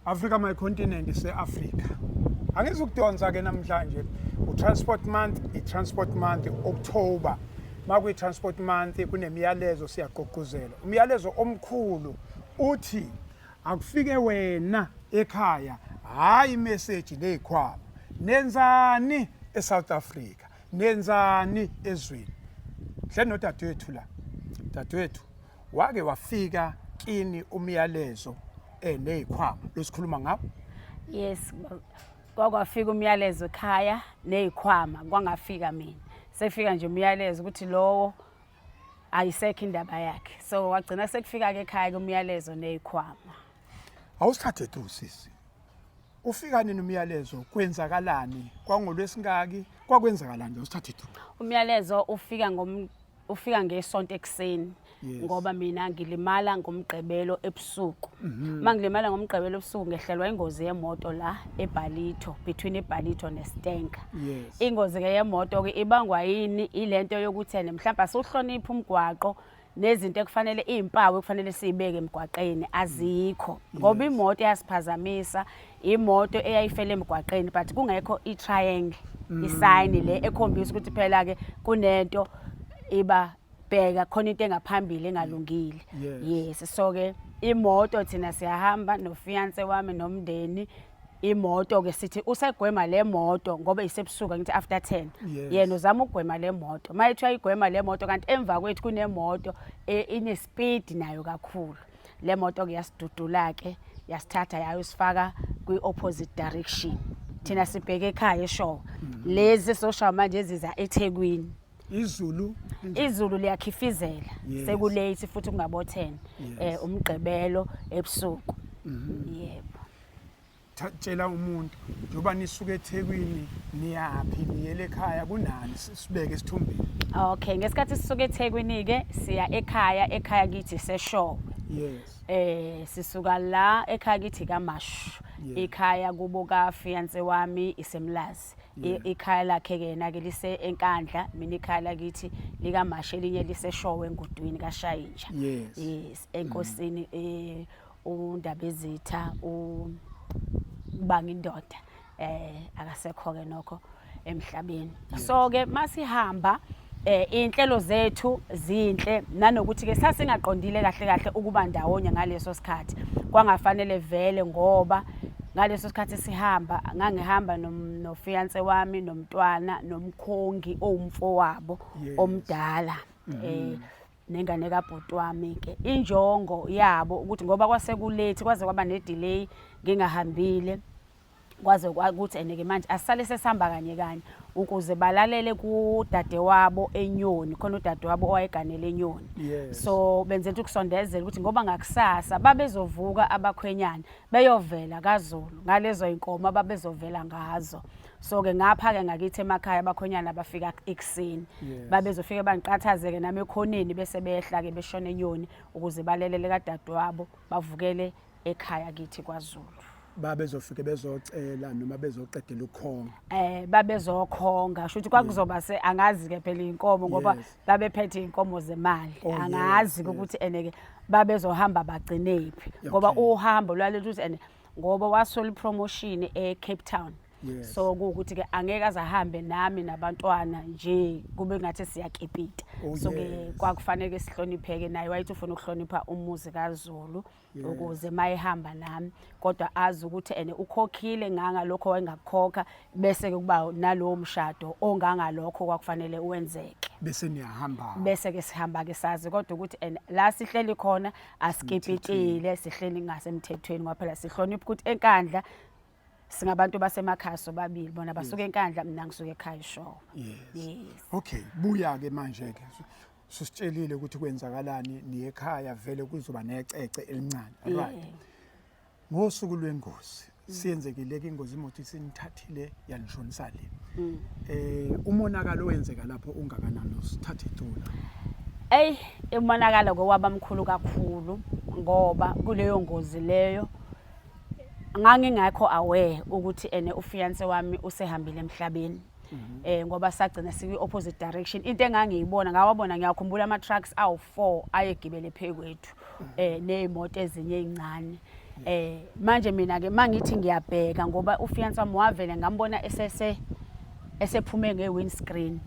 Africa my continent ise-Africa. Angizukudonsa ke namhlanje u-Transport Month, i-Transport Month October. Makuyi-Transport Month kunemiyalezo siyagqugquzela. Umyalezo omkhulu uthi akufike wena ekhaya hayi message nezikhwama. Nenzani eSouth Africa? Nenzani ezweni? Hle nodadewethu la. Dadewethu wake wafika kini umyalezo nezikhwama losikhuluma ngawo? Yes, kwakwafika umyalezo ekhaya nezikhwama kwangafika mina. Sefika nje umyalezo ukuthi lowo ayisekho indaba yakhe. So wagcina sekufika ke ekhaya ke umyalezo nezikhwama. Awusithathe tu sisi. Ufika nini umyalezo kwenzakalani kwangolwesingaki kwakwenzakalani awusithathe tu. Umyalezo ufika ngom ufika ngesonto ekuseni ngoba mina ngilimala ngomgqibelo ebusuku. Uma ngilimala ngomgqibelo ebusuku ngehlelwa ingozi yemoto la eBallito, between eBallito neStanker. Ingozi ke yemoto ke ibangwa yini ilento yokuthi ene mhlawumbe asiwuhloniphi umgwaqo nezinto ekufanele izimpawu ekufanele siyibeke emgwaqeni azikho ngoba imoto eyasiphazamisa imoto eyayifele emgwaqeni but kungekho i-triangle isign le ekhombisa ukuthi phela ke kunento iba bheka khona into engaphambili engalungile. Yes, so ke imoto thina siyahamba nofiance wami nomndeni imoto ke sithi usegwema le moto ngoba isebusuku ngithi after 10 yena uzama ukugwema le moto mayethi uyayigwema le moto kanti emva kwethu kunemoto ine speed nayo kakhulu le moto ke yasidudula ke yasithatha yayosifaka kwi opposite direction thina sibheke ekhaya eshowe lezi social manje eziza eThekwini. Izulu izulu liyakhifizela sekulate futhi kungabo 10 umgqibelo ebusuku. Yebo. Tshela umuntu njengoba nisuka eThekwini niyaphi niyele ekhaya kunani sibeke esithombeni. Okay, ngesikhathi sisuka eThekwini ke siya ekhaya, ekhaya kithi seshowe. Sisuka la ekhaya kithi kaMashu. Ikhaya kubo ka fiance wami isemlazi. Ikhaya lakhe ke yena ke lise eNkandla, mina ikhaya lakithi likaMashu elinye liseshowe eNgudwini kaShayinja. Yes, enkosini uNdabezitha ubanga indoda akasekho ke nokho emhlabeni. So ke masihamba inhlelo zethu zinhle nanokuthi ke sasingaqondile kahle kahle ukuba ndawonye ngaleso sikhathi kwangafanele vele ngoba ngaleso sikhathi sihamba ngangihamba nofiance wami nomntwana nomkhongi owumfowabo omdala nengane kabhuti wami ke injongo yabo ukuthi ngoba kwasekulethi kwaze kwaba ne-delay ngingahambile kwaze kwakuthi ene ke manje asale sesihamba kanye kanye ukuze balalele kudadewabo eNyoni khona udadewabo owayeganele eNyoni. So benzela ukuthi ukusondezela ukuthi ngoba ngakusasa babezovuka abakhwenyana beyovela kaZulu ngalezo inkomo ababezovela ngazo. So ke ngapha ke ngakithi emakhaya abakhwenyana bafika ekuseni. Babezofike bangiqathaze-ke nami ekhoneni bese behla ke beshona eNyoni ukuze balelele kadadewabo bavukele ekhaya kithi kwaZulu. Babezofike bezocela noma bezoqedela ukukhonga? Babezokhonga sho ukuthi kwakuzoba se angazi ke phela inkomo ngoba babephethe inkomo zemali. Angazi ukuthi ene ke babezohamba bagcinephi ngoba uhambo lwalethu ukuthi ene ngoba wasola ipromotion eCape Town. So kuwukuthi ke angeke azahambe nami nabantwana nje kube ngathi siyakipita. So ke kwakufanele sihlonipheke naye wayethi ufuna ukuhlonipha umuzi kaZulu ukuze mayehamba nami kodwa azi ukuthi ene ukhokhile ngangalokho wayengakukhokha bese ke kuba nalowo mshado ongangalokho kwakufanele wenzeke. Bese niyahamba. Bese ke sihamba ke sazi kodwa ukuthi ene la sihleli khona asikipitile sihleli ngasemthethweni ngoba phela sihlonipha ukuthi eNkandla singabantu basemakhaya sobabili bona basuka eNkandla mina ngisuka ekhaya eShowe. Yes. Okay, buya ke manje ke. Susitshelile ukuthi kwenzakalani niye ekhaya vele kuzoba necece elincane. Right. Ngosuku lwengozi siyenzekile ke ingozi imoto isinithathile yanishonisa le. Umonakalo owenzeka lapho ungakanani usithathe ithula? Ey, umonakalo ke waba mkhulu kakhulu ngoba kuleyo ngozi leyo ngangingekho aware ukuthi ene ufiance wami usehambile emhlabeni. Ngoba sagcina sikwi opposite direction into engangiyibona ngawabona ngiyakhumbula ama trucks awu4 ayegibele phezu kwethu nezimoto ezinye ezincane. Manje mina ke mangithi ngiyabheka, ngoba ufiance wami wavele ngambona esese esephume nge-windscreen,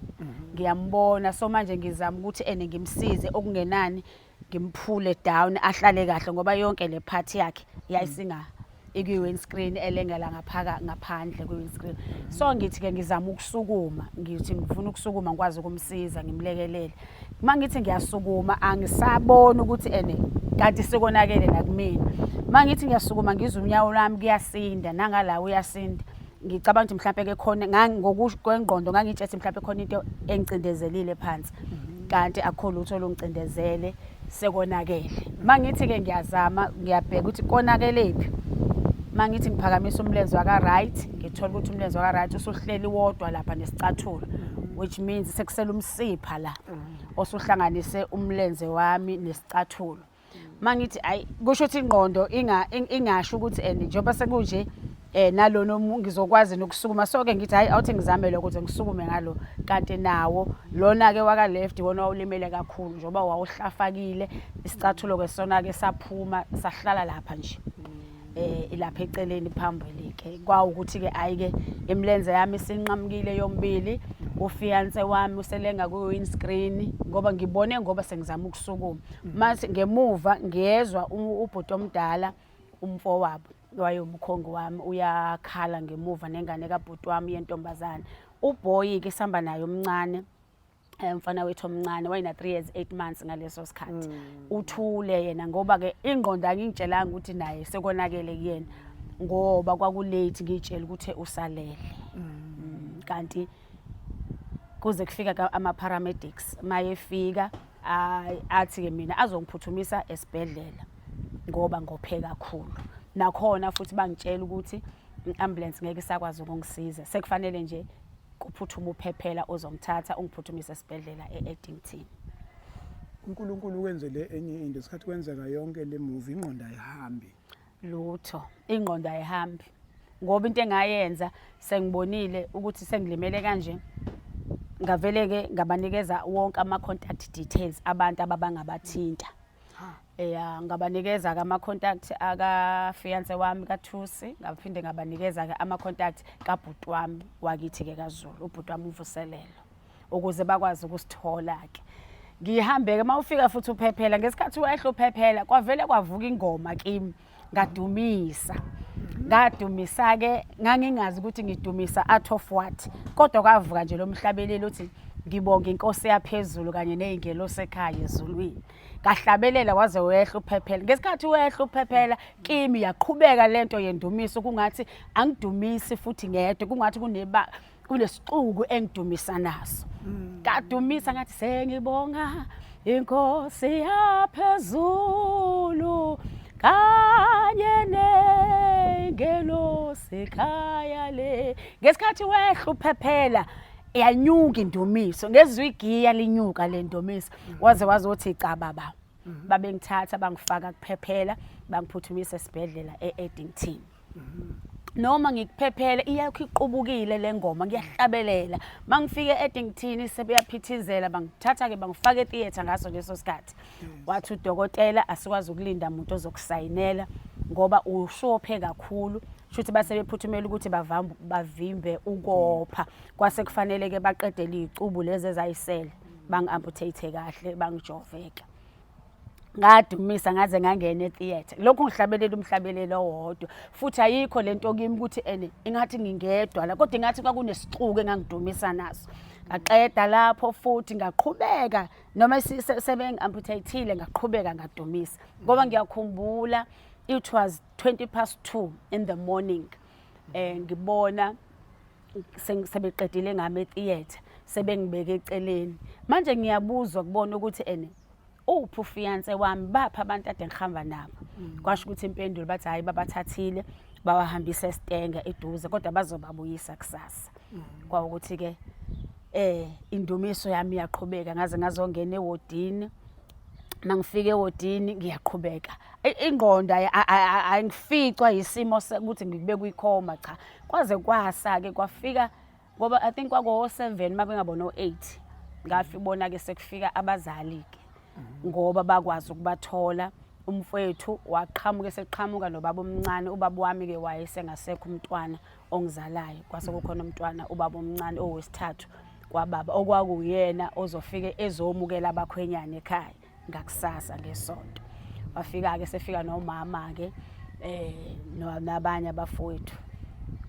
ngiyambona. So manje ngizama ukuthi ene ngimsize, okungenani ngimphule down ahlale kahle, ngoba yonke le part yakhe yayisinga ikwi-windscreen, elengela ngaphaka ngaphandle kwi-windscreen. So ngithi-ke ngizama ukusukuma, ngithi ngifuna ukusukuma ngikwazi ukumsiza, ngimlekelele. Uma ngithi ngiyasukuma, angisaboni ukuthi ene kanti sekonakele nakumina. Uma ngithi ngiyasukuma, ngizwa unyawo lwami kuyasinda, nangala uyasinda. Ngicabanga ukuthi mhlampe-ke khona, ngokwengqondo ngangitshethi mhlampe khona into engicindezelile phansi, kanti akukho lutho olungicindezele, sekonakele. Uma ngithi-ke ngiyazama, ngiyabheka ukuthi konakelephi, uma ngithi ngiphakamisa umlenze waka-right, ngithola ukuthi umlenze waka-right usuhleli wodwa lapha nesicathulo, which means sekusele umsipha la osuhlanganise umlenze wami nesicathulo. Uma ngithi ayi, kusho ukuthi ingqondo ingasho ukuthi and njengoba sekunje nalona ngizokwazi nokusukuma. So ke ngithi hayi, awuthi ngizame lokho ukuthi ngisukume ngalo, kanti nawo lona ke waka left wona wawulimele kakhulu, njengoba wawuhlafakile isicathulo ke sona ke saphuma sahlala lapha nje lapha eceleni phambili ke. Kwawukuthi ke ayi ke, imilenze yami isinqamukile yombili, ufiance wami uselenga ku windscreen, ngoba ngibone ngoba sengizama ukusukuma. Mase ngemuva ngiyezwa ubhuti omdala, umfowabo wayewumkhongi wami, uyakhala ngemuva nengane kabhuti wami yentombazane. Uboy ke sihamba naye omncane, umfana wethu omncane wayena 3 years 8 months ngaleso sikhathi. Uthule yena, ngoba ke ingqondo angingitshelanga ukuthi naye sekonakele kuyena, ngoba kwakulate, ngiyitshela ukuthi usalele. Kanti kuze kufika ama paramedics, mayefika athi ke mina azongiphuthumisa esibhedlela ngoba ngophe kakhulu. Nakhona futhi bangitshela ukuthi i-ambulance ngeke isakwazi ukungisiza, sekufanele nje kuphuthuma uphephela ozongithatha ungiphuthumisa esibhedlela e-Addington. uNkulunkulu wenzele enye into isikhathi kwenzeka yonke le movie, ingqondo ayihambi. Lutho, ingqondo ayihambi, ngoba into engayenza, sengibonile ukuthi sengilimele kanje, ngavele ke ngabanikeza wonke ama contact details abantu ababangabathinta. Ya, ngabanikeza ke ama contact aka fiance wami kaThusi, ngaphinde ngabanikeza ke ama contact kabhuti wami wakithi ke kaZulu, ubhuti wami uVuselelo, ukuze bakwazi ukusithola ke. Ngihambe ke, mawufika futhi uphephela, ngesikhathi wehla uphephela kwavele kwavuka ingoma kimi, ngadumisa. Ngadumisa ke, ngangingazi ukuthi ngidumisa out of what, kodwa kwavuka nje lo mhlabeleli uthi, "Ngibonga inkosi yaphezulu kanye nezingelosi ekhaya ezulwini." Ngahlabelela waze wehla uphephela. Ngesikhathi wehla uphephela kimi yaqhubeka lento yendumiso, kungathi angidumisi futhi ngedwa, kungathi kuneba kunesixuku engidumisa naso. Ngadumisa ngathi, "Sengibonga inkosi yaphezulu kanye nengelosi ekhaya le." Ngesikhathi wehla uphephela yanyuka indumiso, ngezwe igiya linyuka le ndumiso, waze wazothi cha baba. Babengithatha bangifaka kuphephela, bangiphuthumisa esibhedlela e-Addington. Noma ngikuphephela iyakho iqubukile le ngoma, ngiyahlabelela. Mangifike e-Addington sebeyaphithizela, bangithatha ke bangifaka etheatre ngaso leso sikhathi. Wathi udokotela, "Asikwazi ukulinda umuntu ozokusayinela ngoba ushophe kakhulu." Shuthi base bephuthumela ukuthi bavimbe ukopha, kwase kufanele ke baqedele izicubu lezi ezayisele, bangi-amputate kahle, bangijoveke. Ngadumisa ngaze ngangena etheatre, lokhu ngihlabelela umhlabelelo owodwa futhi. Ayikho lento kimi ukuthi ene ingathi ngingedwa la, kodwa ingathi kwakunesixuku engangidumisa naso. Ngaqeda lapho futhi ngaqhubeka, noma sebengi-amputate-ile, ngaqhubeka ngadumisa, ngoba ngiyakhumbula it was 20 past 2 in the morning, ngibona sebeqedile ngami etheatre, sebengibeke eceleni. Manje ngiyabuzwa kubona ukuthi ene uphi ufiance wami, bapha abantu ade ngihamba nabo. Kwasho ukuthi impendulo bathi hayi, babathathile bawahambisa esitenga eduze, kodwa bazobabuyisa kusasa. Kwawukuthi ke indumiso yami iyaqhubeka ngaze ngazongena ewodini. Mangifika ewodini ngiyaqhubeka, ingqondo ayingificwa yisimo sekuthi ngikube kwikhoma, cha. Kwaze kwasa ke, kwafika, ngoba I think kwako 7 mabengabona o8, ngafibona ke sekufika abazali ke, ngoba bakwazi ukubathola. Umfwethu waqhamuka eseqhamuka nobaba omncane, ubaba wami-ke wayesengasekho umntwana ongizalayo. Kwase kukhona umntwana ubaba omncane owesithathu kwababa okwakuyena ozofike ezomukela abakhwenyana ekhaya ngakusasa ngesonto. Wafika-ke sefika nomama-ke um nabanye abafowethu.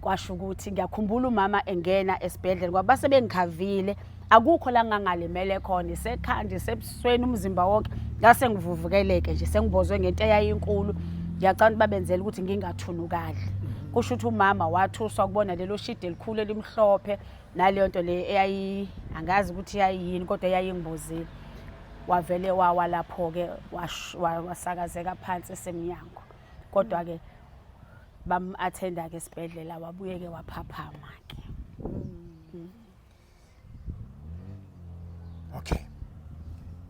Kwasho ukuthi ngiyakhumbula umama engena esibhedlela ngoba base bengikhavile akukho la ngangalimele khona isekhanda isebusweni umzimba wonke ngase ngivuvukeleke nje sengibozwe ngento eyayinkulu ngiyacabanga ukuthi babenzela ukuthi ngingathunukali kusho ukuthi umama wathuswa kubona lelo shidi elikhulu elimhlophe naleyo nto le eyayi angazi ukuthi yayiyini kodwa eyayingibozile wavele wawa lapho-ke wasakazeka phansi esemnyango kodwa-ke bam-athenda-ke esibhedlela wabuye-ke waphaphama-ke. Okay,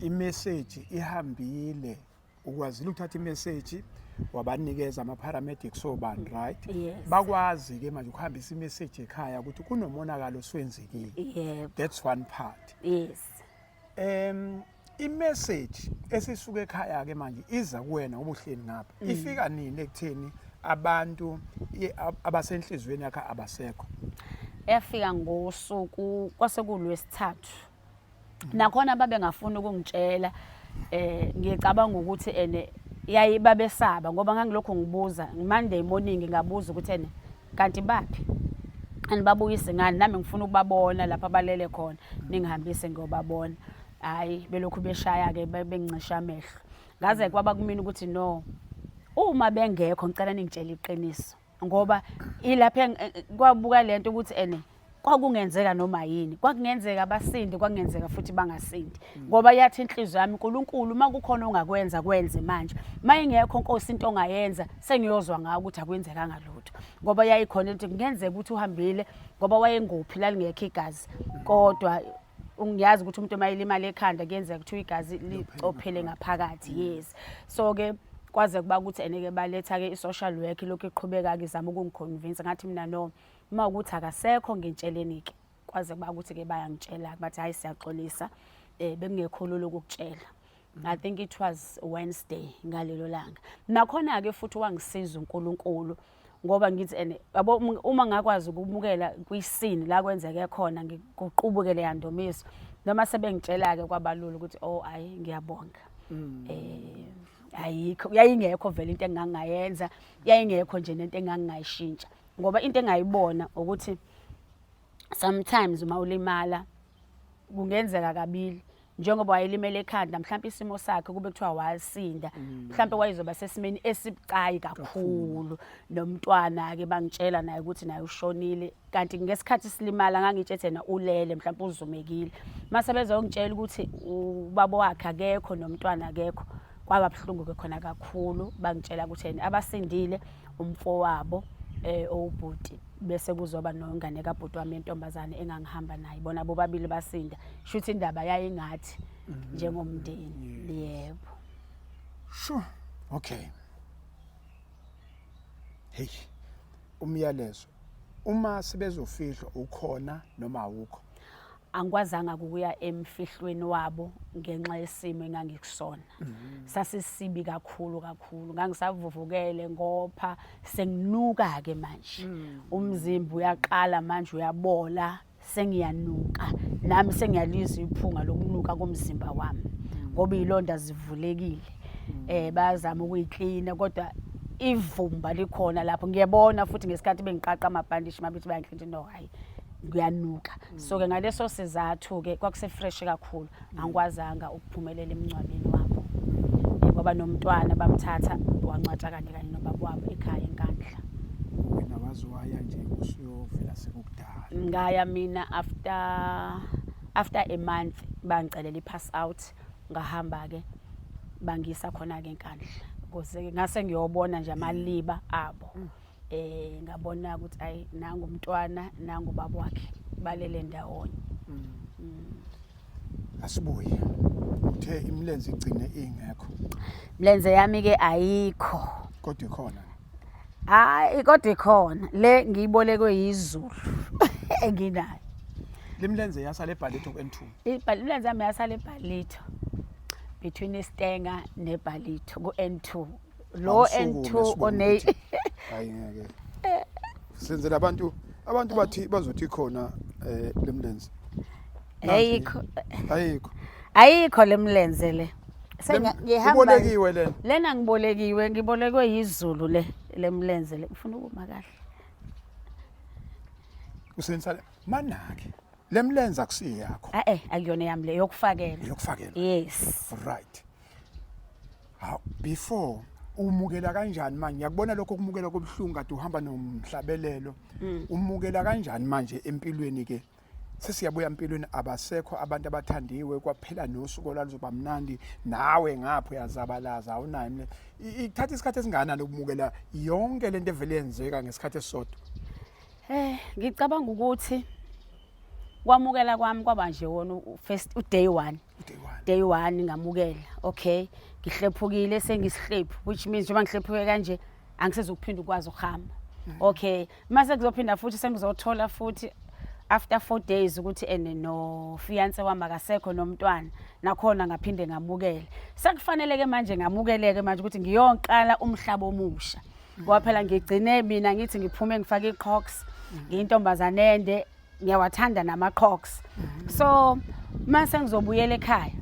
imessage ihambile, ukwazile ukuthatha imessage wabanikeza ama-paramedics obani, right? Yes. Bakwazi ke manje ukuhambisa imessage ekhaya ukuthi kunomonakalo oswenzekile. Yebo. That's one part. Yes. Imessage esisuka ekhaya ke manje iza kuwena ngoba uhleli ngapha. Ifika nini ekutheni abantu abasenhlizweni yakhe abasekho? Yafika ngosuku kwase kulwesithathu. Nakhona babengafuni ukungitshela, ngicabanga ukuthi ene yayi babesaba ngoba ngangilokhu ngibuza Monday morning, ngabuza ukuthi ene kanti baphi, anibabuyise ngani, nami ngifuna ukubabona lapha abalele khona, ningihambise ngiyobabona. Hhayi, belokhu beshaya-ke bengincisha amehlo, ngaze kwaba kumina ukuthi no, uma bengekho ngicela ningitshele iqiniso, ngoba ilapha kwabuka lento ukuthi ene kwakungenzeka noma yini, kwakungenzeka basinde, kwakungenzeka futhi bangasindi, ngoba yathi inhliziyo yami, uNkulunkulu uma kukhona ongakwenza kwenze manje, uma ingekho Nkosi into ongayenza sengiyozwa ngawo ukuthi akwenzekanga lutho, ngoba yayikhona into kungenzeka ukuthi uhambile ngoba wayengophi lalingekho igazi, kodwa ngiyazi ukuthi umuntu uma elimala ekhanda kuyenzeka ukuthi igazi licophele ngaphakathi. Yes, so ke kwaze kuba ukuthi ene-ke baletha-ke i-social work, lokhu iqhubeka-ke izama ukungiconvince, ngathi mina no, uma ukuthi akasekho ngitsheleni-ke. Kwaze kuba ukuthi-ke bayangitshela, bathi hhayi siyaxolisa, bekungekho lula ukukutshela. I think it was Wednesday ngalelo langa. Nakhona-ke futhi wangisiza uNkulunkulu, ngoba ngithi ene yabo uma ngakwazi ukumukela kwisini la kwenzeke khona ngikuqubuke leya ndomiso, noma sebengitshela-ke kwabalula ukuthi oh hayi ngiyabonga. Ayikho, yayingekho vele into engangayenza, yayingekho nje nento engangayishintsha, ngoba into engayibona ukuthi sometimes uma ulimala kungenzeka kabili, njengoba wayelimele ekhanda mhlawumbe isimo sakhe kube kuthiwa wasinda, mhlawumbe wayezoba sesimeni esibucayi kakhulu. Nomntwana-ke bangitshela naye ukuthi naye ushonile, kanti ngesikhathi silimala ngangitshe yena ulele mhlawumbe uzumekile, mase bezongitshela ukuthi ubaba wakhe akekho nomntwana akekho, kwaba buhlungu-ke khona kakhulu. Bangitshela ukuthi yena abasindile umfowabo owubhuti, bese kuzoba nongane kabhuti wami yentombazane engangihamba naye, bona bobabili basinda. Shuthi indaba yayingathi njengomndeni. Yebo. Sure. Okay. Hey. Umyalezo uma sebezofihlwa ukhona noma awukho? Angikwazanga ukuya emfihlweni wabo ngenxa yesimo engangikusona. Sasisibi kakhulu kakhulu, ngangisavuvukele ngopha, senginuka ke manje. Umzimba uyaqala manje uyabola, sengiyanuka nami, sengiyalizwa iphunga lokunuka komzimba wami ngoba izilonda zivulekile. Bayazama ukuyiklina kodwa ivumba likhona lapho. Ngiyabona futhi ngesikhathi bengiqaqa amabhandishi mabethi bayangiklina, no hayi kuyanuka. So ke ngaleso sizathu ke kwakuse fresh kakhulu, angikwazanga ukuphumelela emncwabeni wabo, ngoba nomntwana bamthatha wangcwatsha kanye kanye nobaba wabo ekhaya eNkandla. Wena waze waya nje usuyovela sekukudala? Ngaya mina after a month, bangicelela i-pass out, ngahamba ke bangisa khona ke eNkandla, ukuze ngase ngiyobona nje amaliba abo. Ngabona ukuthi ayi nangu umntwana nangu baba wakhe balele ndawonye. Asibuye, uthe imilenze igcine ingekho? Mlenze yami ke ayikho. Kodwa ikhona? Hayi, kodwa ikhona le ngiyibolekwe yizulu enginayo. Limlenze yasala eBallito ku-N2? Imilenze yami yasala eBallito. Between iStanger neBallito ku N2 lo N2 one. Hayi ngeke. Senzela abantu bathi bazothi khona lemlenze. Ayikho. Ayikho. Ayikho lemlenze le. Sengihamba. Ubolekiwe lena. Lena ngibolekiwe, ngibolekwe yizulu le lemlenze le. Ngifuna ukuma kahle. Usebenzisa manake. Lemlenze akusiyo yakho. Eh eh akuyona yami le yokufakela. Yokufakela. Yes. Right. Ha before umukela kanjani manje ngiyakubona lokho kumukela kobuhlungu kade uhamba nomhlabelelo umukela kanjani manje empilweni ke sesiyabuya empilweni abasekho abantu abathandiwe kwaphela nosuku olwaluzoba mnandi nawe ngapho uyazabalaza awunayo imle ithatha isikhathi esingakanani ukumukela yonke lento evele yenzeka ngesikhathi esisodwa? Ngicabanga ukuthi kwamukela kwami kwaba nje wona first uday 1. Day 1. Day 1 ngamukela. Okay, ngihlephukile sengisihlephu which means njengoba ngihlephuke kanje angisezukuphinda ukwazi ukuhamba. Okay, mase kuzophinda futhi sengizothola futhi after 4 days ukuthi ene no fiance wami akasekho nomntwana nakhona ngaphinde ngamukele. Sekufanele ke manje ngamukeleke manje ukuthi ngiyoqala umhlaba omusha. Ngoba phela ngigcine mina ngithi ngiphume ngifake iqhoks, ngiyintombazane ende ngiyawathanda namaqhoks. So mase ngizobuyela ekhaya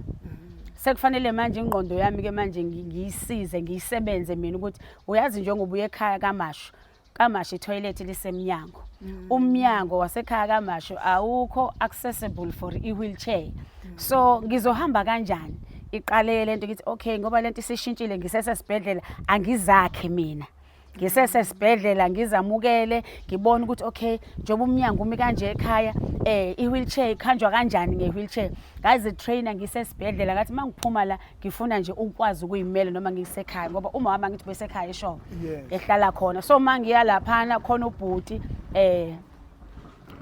sekufanele manje ingqondo yami ke manje ngiyisize ngiyisebenze mina ukuthi uyazi njengoba uye ekhaya kaMashu, kaMashu itoilet lisemnyango. Umnyango wasekhaya kaMashu awukho accessible for i-wheelchair. So ngizohamba kanjani? Iqale lento ngithi okay ngoba lento isishintshile ngisesesibhedlela angizakhe mina. Ngisesesibhedlela ngizamukele ngibone ukuthi okay njengoba umnyango umi kanje ekhaya i-wheelchair ikhanjwa kanjani nge-wheelchair. Ngazi trainer ngisesibhedlela ngathi mangiphuma la ngifuna nje ukwazi ukuyimela noma ngisekhaya ngoba uma wami ngithi besekhaya esho ehlala khona. So mangiya laphana khona ubhuti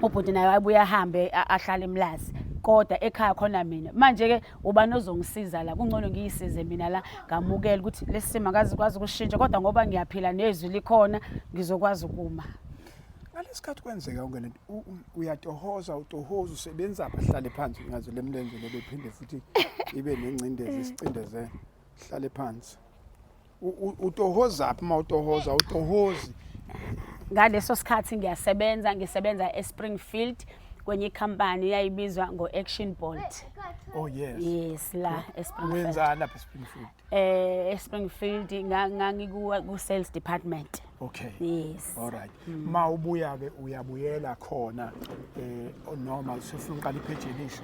ubhuti naye wayebuye ahambe ahlale eMlazi kodwa ekhaya khona mina. Manje ke ubani ozongisiza la? Kungcono ngiyisize mina la ngamukela ukuthi lesi simo akazi kwazi ukushintsha kodwa ngoba ngiyaphila nezwi likhona ngizokwazi ukuma. Ngalesikhathi kwenzeka yonke lento uyatohoza utohoza usebenza abahlale phansi ngazo lemlenze lelo iphinde futhi ibe nengcindezi isicindezele hlale phansi. Utohoza phi uma utohoza utohozi? Ngaleso sikhathi ngiyasebenza, ngisebenza eSpringfield kwenye ikhampani yayibizwa ngo-Action Bolt. Oh yes. Yes, la eSpringfield. Wenzani lapha eSpringfield? eSpringfield ngangiku ku sales department. Okay. Yes. All right. Ma ubuya ke uyabuyela khona noma usufuna uqala ipage elisha?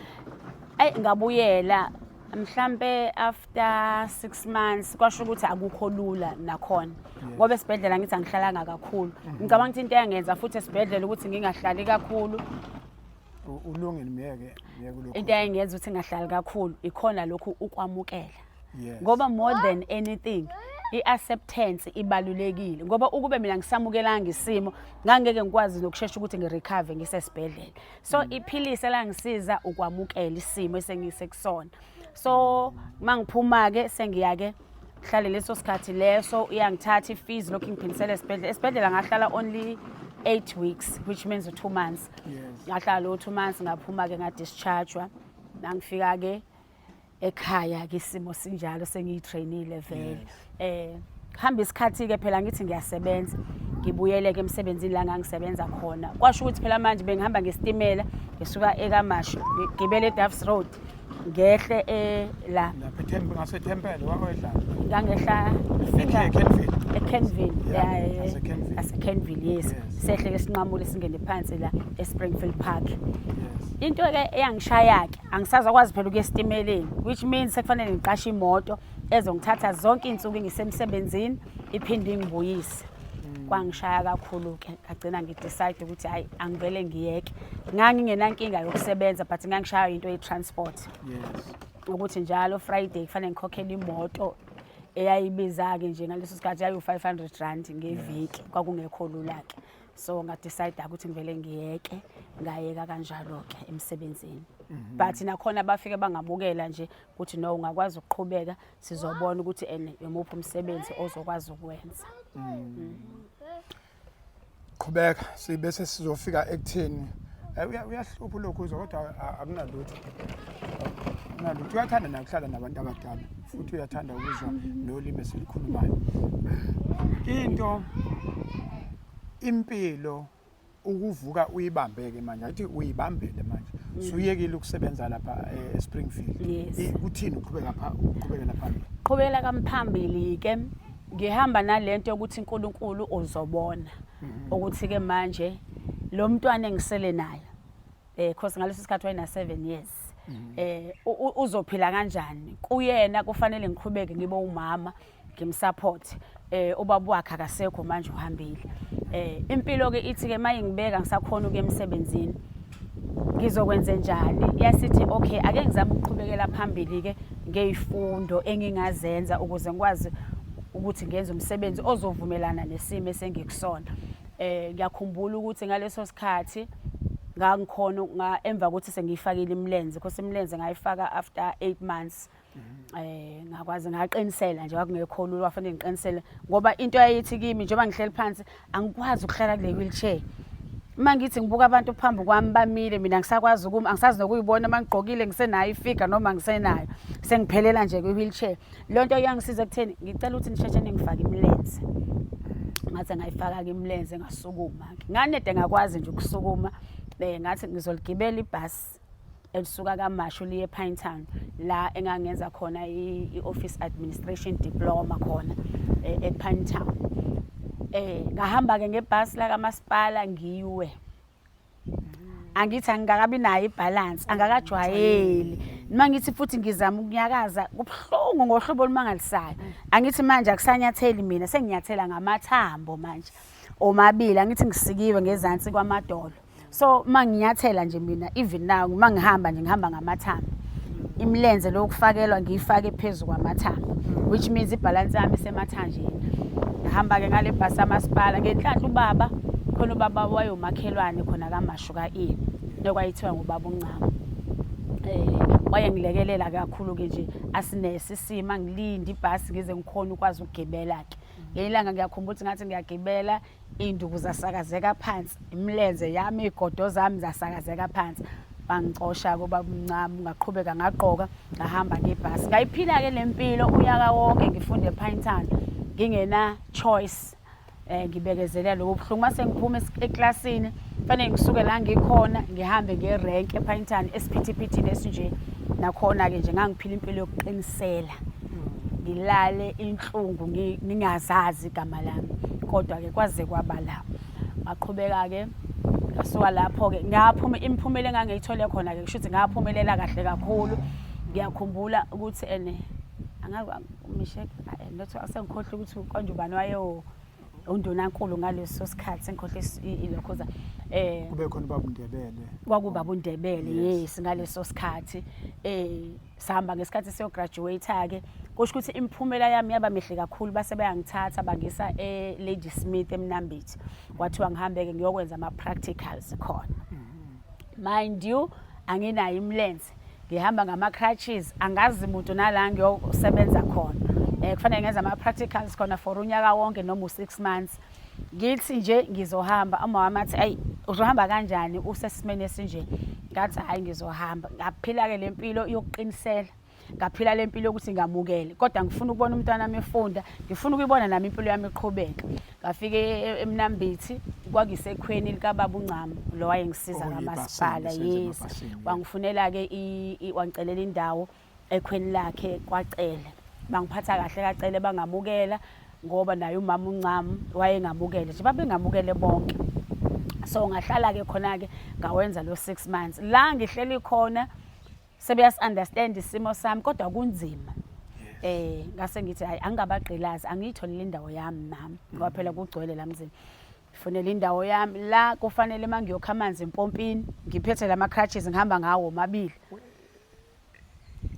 Ayi ngabuyela mhlambe after 6 months kwasho ukuthi akukho lula nakhona. Ngoba esibhedlela ngithi angihlalanga kakhulu. Ngicabanga ukuthi into eyangenza futhi esibhedlela ukuthi ngingahlali kakhulu. Ulungile myeke myeke lokho. Into eyangenza ukuthi ngingahlali kakhulu ikhona lokhu ukwamukela. Ngoba more than anything i-acceptance ibalulekile ngoba ukube mina ngisamukelanga isimo ngangeke ngikwazi nokushesha ukuthi ngirecover ngisesibhedlela. So iphilisi elangisiza ukwamukela isimo esengisekusona. So mangiphuma ke sengiya ke hlale leso sikhathi leso uyangithatha ifees lokhu ngiphindisela esibhedlela. Esibhedlela ngahlala only 8 weeks which means 2 months. Ngahlala lo 2 months ngaphuma ke ngadischargewa. Nangifika ke ekhaya ke isimo sinjalo sengiyitrainile vele. Hamba isikhathi ke phela ngithi ngiyasebenza ngibuyele ke emsebenzini la ngangisebenza khona. Kwasho ukuthi phela manje bengihamba ngesitimela ngisuka eKamashu ngigibele eDuffs Road ngehle la. Lapha eThembe ngaseThempele wakwehla. Ngangehla eKenville. eKenville. Yeah, ngaseKenville. AseKenville, yes. Sehle ke sinqamule singene phansi la eSpringfield Park. Into ke eyangishaya ke angisazokwazi phela ukuya esitimeleni which means sekufanele ngiqashe imoto ezongithatha zonke izinsuku ngisemsebenzini iphinde ingibuyise. Kwangishaya kakhulu ke ngagcina ngidecide ukuthi hayi angivele ngiyeke. Ngangingenankinga yokusebenza but ngangishaya into ye-transport. Ukuthi njalo Friday kufanele ngikhokhele imoto eyayibiza ke nje ngaleso sikhathi yayu 500 rand ngeviki kwakungekho lula ke. So ngadecide ukuthi ngivele ngiyeke ngayeka kanjalo ke emsebenzini. But nakhona bafike bangamukela nje ukuthi no ungakwazi ukuqhubeka sizobona ukuthi ene yomuphi umsebenzi ozokwazi ukwenza. Qhubeka sibese sizofika ekutheni uyahlupha lokhu uzwa kodwa akunalutho. Nalutho, uyathanda naye ukuhlala nabantu abadala futhi uyathanda ukuzwa nolimi esilukhulumayo. Into impilo ukuvuka uyibambeke manje, athi uyibambele manje. Suyekile ukusebenza lapha eSpringfield. Yes. Kuthini uqhubeka pha uqhubekela phambili? Qhubekela kamphambili ke ngihamba nalento yokuthi uNkulunkulu uzobona ukuthi ke manje lo mntwana engisele naye cause ngaleso sikhathi wayena 7 years uzophila kanjani kuyena, kufanele ngiqhubeke ngibe umama ngimsupport. Ubaba wakhe akasekho manje, uhambile. Impilo ke ithi ke mayingibeka ngisakhona ukuya emsebenzini, ngizokwenze njani? Yasithi okay, ake ngizame ukuqhubekela phambili ke ngezifundo engingazenza ukuze ngikwazi ukuthi ngenze umsebenzi ozovumelana nesimo esengikusona. Ngiyakhumbula ukuthi ngaleso sikhathi ngangikhona nga emva kokuthi sengiyifakile imilenze, because imilenze ngayifaka after 8 months. Ngakwazi ngaqinisela nje, kwakungekho lula, kwafanele ngiqinisele ngoba into yayithi kimi njengoba ngihleli phansi angikwazi ukuhlala kule wheelchair. Uma ngithi ngibuka abantu phambi kwami bamile, mina ngisakwazi ukuma, angisazi nokuyibona uma ngigqokile ngisenayo ifiga noma ngisenayo, sengiphelela nje kwi-wheelchair. Leyo nto iyangisiza ekutheni ngicela ukuthi nisheshe ningifake imilenze. Ngathi ngayifaka-ke imilenze, ngasukuma-ke, nganede ngakwazi nje ukusukuma. Ngathi ngizoligibela ibhasi elisuka KaMashu liye ePinetown la engangenza khona i-office administration diploma khona ePinetown. Ngahamba ke ngebhasi la kamasipala, ngiwe, angithi angikakabi nayo ibalance, angakajwayeli. Noma ngithi futhi ngizama ukunyakaza, kubuhlungu ngohlobo olumangalisayo. Angithi manje akusanyatheli mina, senginyathela ngamathambo manje omabili. Angithi ngisikiwe ngezansi kwamadolo, so uma nginyathela nje mina, even now uma ngihamba nje ngihamba ngamathambo. Imilenze lokufakelwa ngiyifake phezu kwamathambo, which means ibhalansi yami isemathanjeni. Ngihamba-ke ngale bhasi amasipala. Ngenhlanhla ubaba khona, ubaba wayomakhelwane khona KaMashu ka-E, okwayithiwa ngubaba uNcamo, wayengilekelela kakhulu-ke nje asinese isima ngilinde ibhasi ngize ngikhona ukwazi ukugibela-ke. Ngelinye ilanga ngiyakhumbula ukuthi ngathi ngiyagibela, iy'nduku zasakazeka phansi, imilenze yami, iy'godo zami zasakazeka phansi. Bangicosha-ke ubaba uMncamo, ngaqhubeka ngagqoka, ngahamba ngebhasi. Ngayiphila-ke le mpilo unyaka wonke ngifunda ePinetown ngingena choice. Ngibekezelela lobo buhlungu. Mase ngiphuma eklasini fanele ngisuke la ngikhona ngihambe ngerenk ePinetown esiphithiphithini esinje. Nakhona-ke nje ngangiphila impilo yokuqinisela, ngilale inhlungu ngingazazi igama lami, kodwa-ke kwaze kwaba la. Ngaqhubeka-ke, ngasuka lapho-ke ngaphuma. Imiphumela engangiyithole khona-ke kusho ukuthi ngaphumelela kahle kakhulu. Ngiyakhumbula ukuthi ene angazi Mishek not, sengikhohlwa ukuthi konje ubani wayewo undunankulu ngaleso sikhathi, sengikhohlwe ilokhuza Kube khona ubaba uNdebele. Kwakubaba uNdebele, yes, ngaleso sikhathi. Sahamba ngesikhathi siyo graduate ke, kusho ukuthi imiphumela yami yaba mihle kakhulu, base bayangithatha bangisa e Ladysmith eMnambithi. Kwathiwa ngihambe ke ngiyokwenza ama practicals khona. Mind you, anginayo imilenze, ngihamba ngama crutches, angazi muntu nala ngiyosebenza khona. Kufanele ngenze ama practicals khona for unyaka wonke noma u6 months. Ngithi nje ngizohamba, uma wami athi, "Ayi, uzohamba kanjani usesimeni esinje?" Ngathi, "Hayi, ngizohamba." Ngaphila ke lempilo yokuqinisela, ngaphila lempilo yokuthi ngamukele, kodwa ngifuna ukubona umntwana wami efunda, ngifuna ukuyibona nami impilo yami iqhubeka. Ngafike eMnambithi, kwakuyisekhweni likababa uNcamo lo wayengisiza Oh, kamasipala. yibhasini, senze Yes. emabhasini, yeah. Wangifunela ke, wangicelela indawo ekhweni lakhe kwaCele. Bangiphatha kahle kaCele, bangamukela ngoba naye umama uNcamo wayengamukele nje, babengamukele bonke. So ngahlala ke khona ke, ngawenza lo 6 months la ngihleli khona, sebeyas understand isimo sami, kodwa kunzima. Ngase ngithi hayi, angingabagqilazi, angiyitholele indawo yami nami, ngoba phela kugcwele la mzini. Ngifunela indawo yami la kufanele uma ngiyokha amanzi empompini ngiphethe lama crutches, ngihamba ngawo omabili.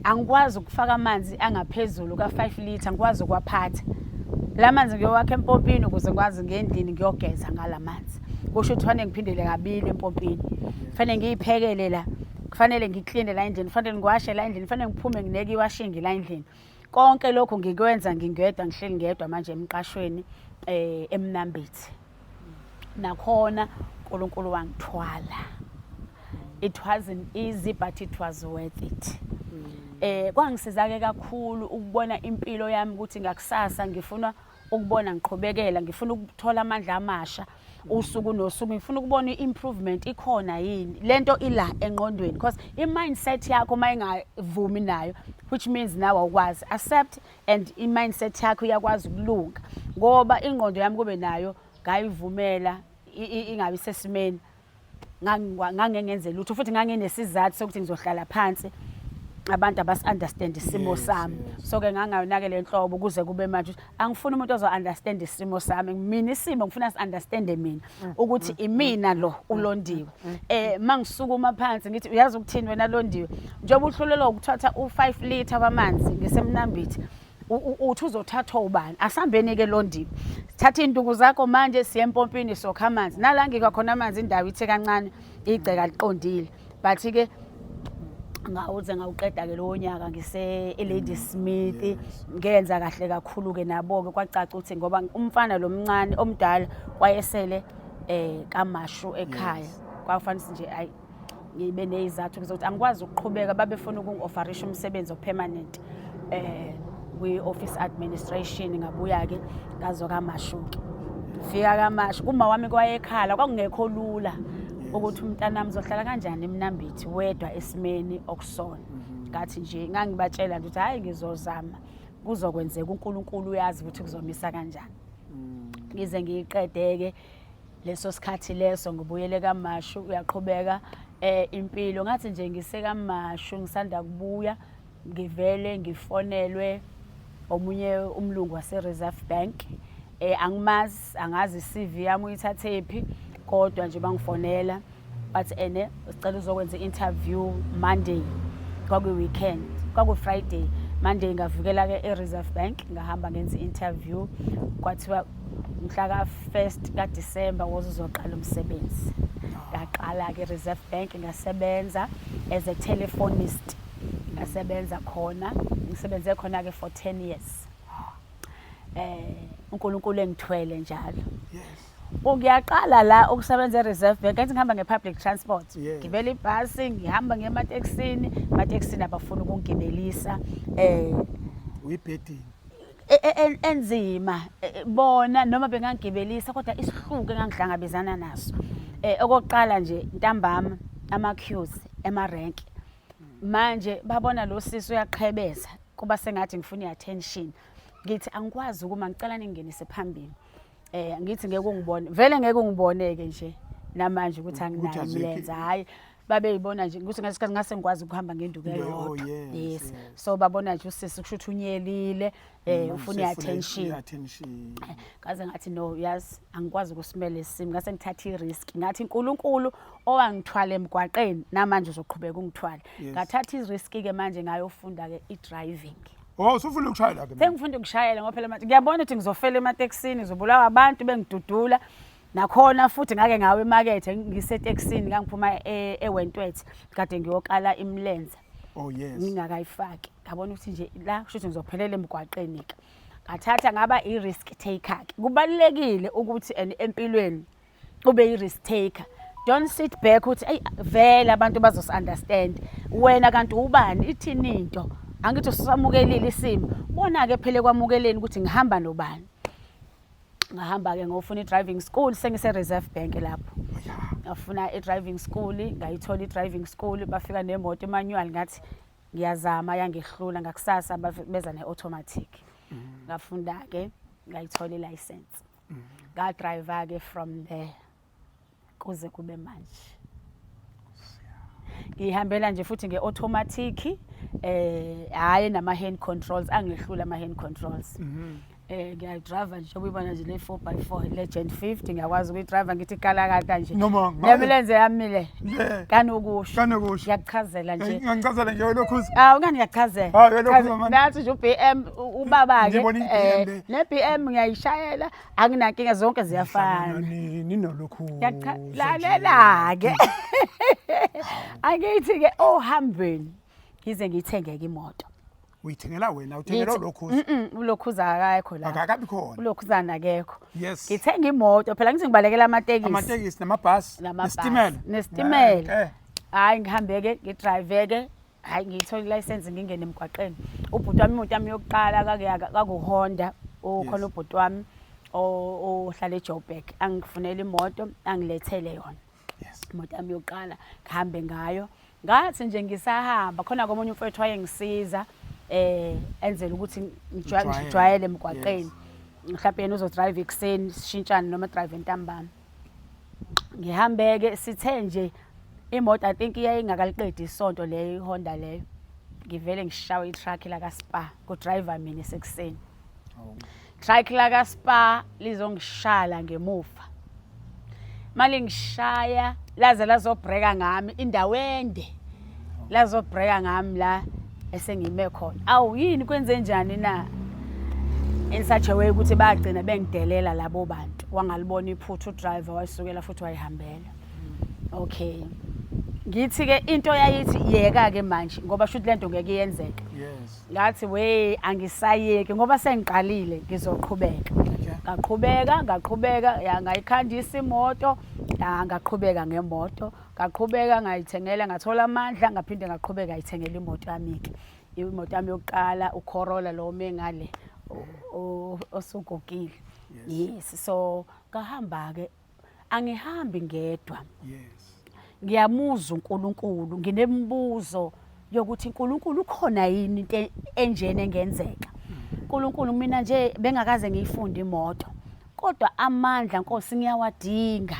Angikwazi ukufaka amanzi angaphezulu ka-5 litre, ngikwazi ukuwaphatha la manzi ngiyowakha empompini ukuze ngikwazi ngendlini ngiyogeza ngala manzi. Kusho ukuthi kufanele ngiphindele kabili empompini, kufanele ngiyiphekele la, kufanele ngikline la endlini, kufanele ngiwashe la endlini, kufanele ngiphume ngineke iwashing la endlini. Konke lokhu ngikwenza ngingedwa, ngihleli ngedwa manje emqashweni eMnambithi. Nakhona uNkulunkulu wangithwala. It wasn't easy, but it was worth it. Kwangisiza ke kakhulu ukubona impilo yami ukuthi ngakusasa ngifuna ukubona ngiqhubekela, ngifuna ukuthola amandla amasha usuku nosuku, ngifuna ukubona i-improvement ikhona yini lento ila engqondweni, because i-mindset yakho uma ingavumi nayo, which means nawe awukwazi accept, and i-mindset yakho iyakwazi ukulunga, ngoba ingqondo yami kube nayo ngayivumela ingabi sesimeni, ngangengenze lutho, futhi nganginesizathu sokuthi ngizohlala phansi, abantu abasi-understand isimo sami. So ke ngangayonake le nhlobo kuze kube manje, angifuni umuntu ozo-understand isimo sami. Mina isimo ngifuna si-understande mina ukuthi imina lo uLondiwe. Mangisukuma phansi ngithi, uyazi ukuthini wena Londiwe, njengoba uhlulelwa ukuthatha u-5 litre wamanzi ngisemnambithi, uthi uzothathwa ubani? Asambeni-ke Londiwe, thatha iy'nduku zakho manje, siye empompini, sokha amanzi. Nala ngikwa khona amanzi, indawo ithe kancane, igceka liqondile, but-ke ngawuze ngawuqeda-ke lowo nyaka ngise eLadysmith. Ngenza kahle kakhulu-ke nabo-ke, kwacaca ukuthi ngoba umfana lo mncane omdala wayesele kaMashu ekhaya, kwafanele nje ayi ngibe ney'zathu zokuthi angikwazi ukuqhubeka. Babefuna ukungi-offerisha umsebenzi o-permanent kwi-office administration. Ngabuya-ke ngazo kaMashu-ke, fika kaMashu, kuma wami kwayekhala, kwakungekho lula ukuthi umntanami uzohlala kanjani eMnambithi wedwa esimeni okusona. Ngathi nje ngangibatshela nje ukuthi hhayi, ngizozama, kuzokwenzeka, uNkulunkulu uyazi ukuthi kuzomisa kanjani. Ngize ngiyiqedeke leso sikhathi leso, ngibuyele kaMashu, uyaqhubeka impilo. Ngathi nje ngisekaMashu, ngisanda kubuya, ngivele ngifonelwe omunye umlungu wase-Reserve Bank. Angimazi, angazi i-CV yami uyithathephi, kodwa nje bangifonela bathi, ene sicela uzokwenza i-interview Monday. Kwakuyi-weekend, kwaku-Friday, Monday ngavukela-ke e-Reserve Bank, ngahamba ngenza i-interview. Kwathiwa mhla ka-1 kaDisemba woze uzoqala umsebenzi. Ngaqala-ke e-Reserve Bank, ngasebenza as a telephonist, ngasebenza khona, ngisebenze khona-ke for 10 years, uNkulunkulu engithwele njalo. Ukuyaqala la ukusebenza e-Reserve Bank, ngathi ngihamba nge-public transport, ngibela ibhasi, ngihamba ngematekisini, ematekisini abafuna ukungibelisa. Uyibhedini. Enzima bona noma bengangigibelisa, kodwa isihluku engangihlangabezana naso, okokuqala nje, ntambama ama queues ema-rank, manje babona lo sisi uyaqhebeza, kuba sengathi ngifuna i-attention. Ngithi angikwazi ukuma, ngicela ningingenise phambili. Ngithi ngeke ungibone vele, ngeke ungiboneke nje namanje ukuthi anginayo imilenze. Hayi, babeyibona nje ukuthi ngesikhathi ngase ngikwazi ukuhamba ngenduku eyodwa. Yes, so babona nje usisi kusho ukuthi unyelile, ufuna i-attention. Ngaze ngathi no, yazi angikwazi ukusimela isimo, ngase ngithatha i-risk, ngathi uNkulunkulu owangithwala emgwaqeni namanje uzoqhubeka ungithwale. Ngathatha i-risk ke manje, ngayofunda ke i-driving. Oh, usufuna ukushayela ke? Sengifunda ukushayela, ngoba phela manje ngiyabona ukuthi ngizofela ematekisini, ngizobulawa abantu bengidudula. Nakhona futhi ngake ngawe emakethe ngisetekisini, ngangiphuma eWentworth, kade ngiyokala imilenze. Ngingakayifaki. Ngabona ukuthi nje la kusho ukuthi ngizophelela emgwaqeni ke. Ngathatha ngaba i-risk taker ke. Kubalulekile ukuthi empilweni ube i-risk taker. Don't sit back uthi eyi vele abantu bazosi-understand. Wena kanti ubani, ithini into? Angithi usamukelile isimo. Bona-ke phela ekwamukeleni ukuthi ngihamba nobani. Ngahamba-ke ngofuna i-driving school, sengise-Reserve Bank lapho. Ngafuna i-driving school, ngayithola i-driving school, bafika nemoto i-manual, ngathi ngiyazama, yangehlula. Ngakusasa beza ne-automatic. Ngafunda-ke, ngayithola i-license. Nga-drive-ke from there kuze kube manje. Ngihambela nje futhi nge-automatic, hhayi nama hand controls, angehlula ama hand controls. Ngiyayidrive nje, uyibona nje le 4x4 Legend 50, ngiyakwazi ukuyidrive, ngithi kalakata nje. Noma Nemilenze yami le. Kanokusho. Kanokusho. Ngiyakuchazela nje. Ngichazela nje lokhuza. Hawu, ngani ngiyakuchazela. Hawu, lokhuza manje. Nathi nje uBM ubaba ke. Ngibona i-BM le. Ne BM ngiyayishayela, anginankinga, zonke ziyafana. Ninolokhuza. Lalela ke. Angithi ke ohambweni ngize ngiyithengeke imoto. Uyithengela wena, uthengela ulokhuza? Ulokhuza akekho la. Akakabi khona. Ulokhuzana akekho. Ngithenga imoto phela, ngithi ngibalekela amatekisi. Amatekisi namabhasi, Namabhasi, nesitimela. Nesitimela. Hayi, ngihambe ke, ngidrive ke. Hayi, ngiyithola ilayisensi, ngingene emgwaqeni. Ubhuti wami, imoto yami yokuqala kakuHonda, ukhona ubhuti wami ohlala eJoburg, angifunela imoto, angilethele yona. Imoto yami yokuqala ngihambe ngayo. Ngathi nje ngisahamba khona komunye umfowethu wayengisiza enzela ukuthi ngijwayele emgwaqeni. Mhlawumbe yena uzodrive ekuseni, sishintshane noma drive ntambama. Ngihambeke sithe nje imoto, I think yayingakaliqedi isonto leyo iHonda leyo. Ngivele ngishawe i-truck la kaSpar, ku-driver mina esekuseni. Truck la kaSpar lizongishala ngemuva. Malingishaya laze lazobhreka ngami indawo ende. Lazobhreka ngami la esengime khona. Awu, yini, kwenze njani na? In such a way ukuthi bagcina bengidelela labo bantu. Wangalibona iphutha udriver, wayisukela futhi wayihambela. Okay. Ngithi ke into yayithi yeka ke manje ngoba shuthi lento ngeke iyenzeke. Ngathi we, angisayeki ngoba sengiqalile, ngizoqhubeka. Ngaqhubeka, ngaqhubeka, ya, ngayikhandisa imoto, ya, ngaqhubeka ngemoto, ngaqhubeka ngayithengela, ngathola amandla, ngaphinde ngaqhubeka ngayithengela imoto yami ke. Imoto yami yokuqala uCorolla lo mengale osugugile. Yes, so ngahamba ke, angihambi ngedwa. Ngiyamuzwa uNkulunkulu, nginemibuzo yokuthi uNkulunkulu ukhona yini, into enjena engenzeka. uNkulunkulu, mina nje bengakaze ngiyifunde imoto, kodwa amandla, Nkosi, ngiyawadinga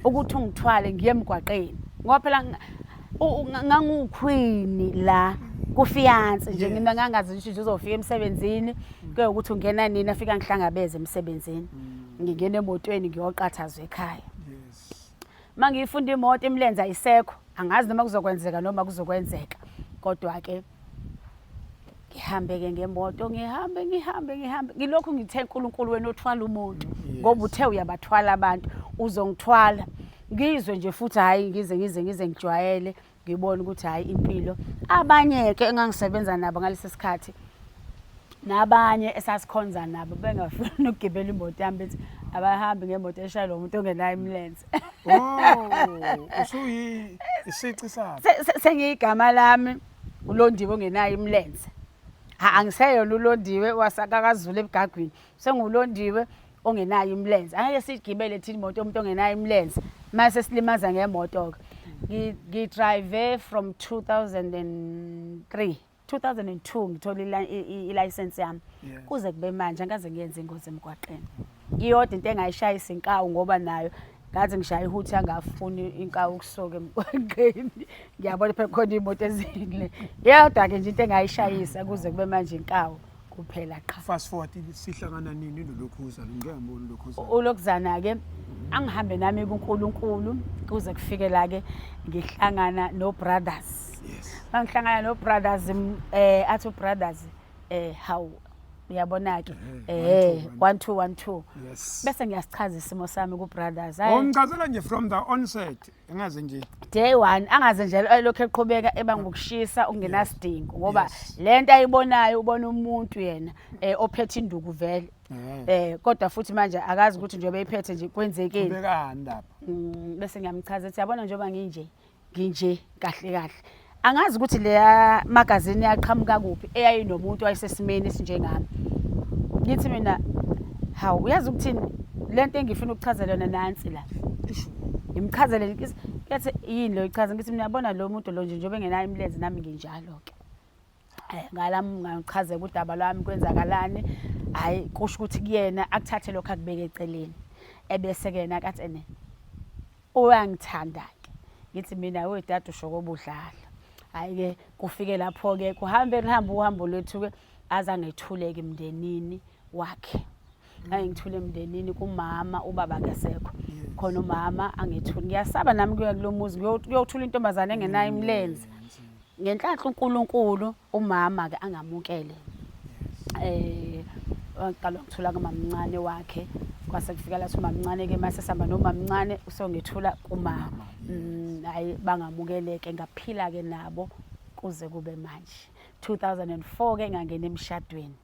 ukuthi ungithwale ngiye emgwaqeni, ngoba phela nganguqueen la kufiance nje. Mina ngangazi ukuthi uzofika emsebenzini, kuyukuthi ungena nini, afika ngihlangabeze emsebenzini, ngingena emotweni ngiyoqathazwa ekhaya. Mangiyifunda imoto, imilenze ayisekho, angazi noma kuzokwenzeka noma kuzokwenzeka, kodwa ke ngihambe ke ngemoto, ngihambe, ngihambe, ngihambe, ngilokhu ngithe, uNkulunkulu, wena othwala umuntu, ngoba uthe uyabathwala abantu, uzongithwala. Ngizwe nje futhi, hayi, ngize ngijwayele, ngibone ukuthi hayi, impilo. Abanye ke engangisebenza nabo ngalesi sikhathi nabanye esasikhonza nabo bengafuni ukugibela imoto yami, bethi abahambi ngemoto eshayelwa umuntu ongenayo imilenze. Oh, usuyi isici sabo. Sengiyigama lami uLondiwe ongenayo imilenze. Ha, angiseyona uLondiwe wasakakaZulu ebugagwini, senguLondiwe ongenayo imilenze. Angeke sigibele thina imoto yomuntu ongenayo imilenze, mase silimaza ngemoto ke. Ngidrive from 2003, 2002 ngithola i-license yami, kuze kube manje angikaze ngiyenze ingozi emgwaqeni. Iyodwa into engayishayisa, inkawu, ngoba nayo ngathi ngishaya ihuthi, angafuni inkawu ukusuka emgwaqeni. Ngiyabona phela khona iy'moto ezile. Iyodwa-ke nje into engayishayisa kuze kube manje, inkawu kuphela qha. Fast forward, sihlangana nini nolokhuza? Ngike ngibona ulokhuza. Ulokuzana-ke angihambe nami kuNkulunkulu kuze kufike la-ke ngihlangana no-brothers. Mangihlangana no-brothers, athi u-brothers, hawu, uyabona-ke, 1 2 1 2. Bese ngiyasichaza isimo sami ku-brothers. Hhayi. Ungichazela nje from the onset, engaze nje. Day one, angaze nje elokhu eqhubeka eba ngokushisa okungenasidingo, ngoba lento ayibonayo, ubona umuntu yena ophethe induku vele. Kodwa futhi manje akazi ukuthi njengoba eyiphethe nje kwenzekeni. Qhubekani lapha. Bese ngiyamchaza ethi yabona njengoba nginje, nginje kahle kahle. Angazi ukuthi leya magazine yaqhamuka kuphi eyayinomuntu wayesesimeni esinjengami. Ngithi mina, hawu, uyazi ukuthini, lento engifuna ukuchazela yona nansi la. Ngimchazele, ngithi yini lo ichaza, ngithi mina yabona lo muntu lo nje njengoba engenayo imilenze, nami nginjalo ke. Ngalami ngichazeka udaba lwami, kwenzakalani. Hayi, kusho ukuthi kuyena akuthathe lokho akubeke eceleni, ebese ke yena kathi ene uyangithanda ke. Ngithi mina, we dade, usho kobudlala. Hayi ke, kufike lapho ke, kuhambe lihambe uhambo lwethu ke, aze angethuleke emndenini wakhe. Angithule emndenini kumama, ubaba akasekho khona, umama angethuli. Ngiyasaba nami kuya kulo muzi kuyothula intombazane engenayo imilenze. Ngenhlanhla uNkulunkulu, umama ke angamukele. Waqala ngithula kumamncane wakhe, kwase kufika lathi umamncane ke, mase sihamba nomamncane usongethula kumama. Hayi, bangamukeleke, ngaphila ke nabo kuze kube manje. 2004 ke ngangena emshadweni.